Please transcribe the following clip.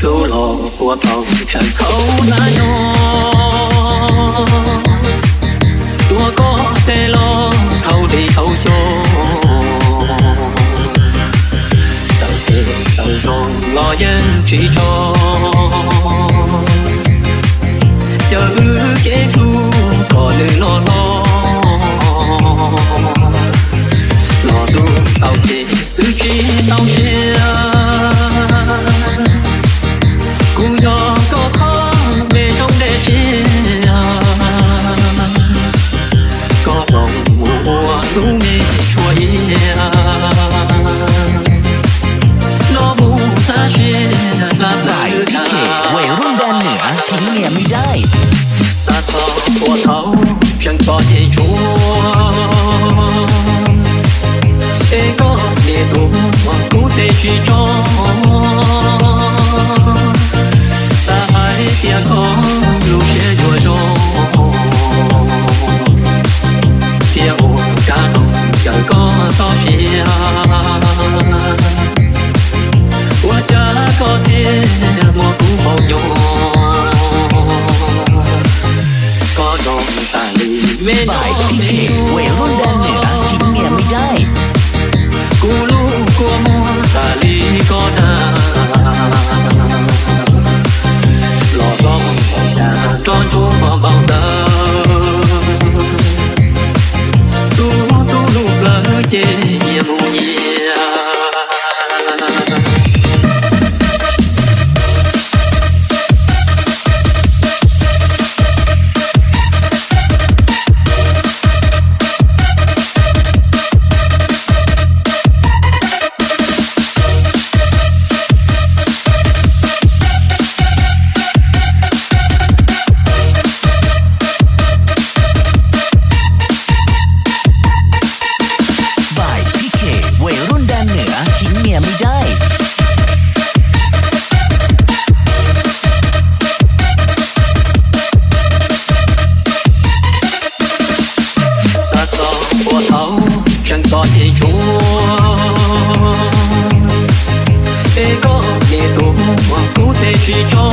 Tus los ua tau tshawm khauv hnab nyoog, tuav koj tes los thaum dej thaum xyoo. Txawm phem txawm zoo los yeej tsis tso, caw wb kev hlub kom nws loj hlob. Los tus tau ces xwb tsis tau siab, kuv yog koj khob me zoo dej siab. Koj foom mus ua lub me tshuaj iab, no mus tag sim hlab plaws tham. Xav txog ua thaum tseem txom nyem tshuav, es koj niaj tus muab kuv tes tsis tso. Xav hais tias koj lub siab yuav zoo, thiaj ua kav hloov caw koj txoj sia. Ua cas koj thiaj muab kuv faus nyob, koj zoo tas li me noj me nyuam. Kuv lub kua muag tas li koj na, los hlob ua cas rov ntsuag npaum ntawd. Tus tub lub plawv ces nyias mus nyias. Npaim Phi Khe, Weirub Nra Nwm, Khib Nyiam Me Daim. Xav txog ua thaum tseem txom nyem tshuav, es koj niaj tus muab kuv tes tsis tso.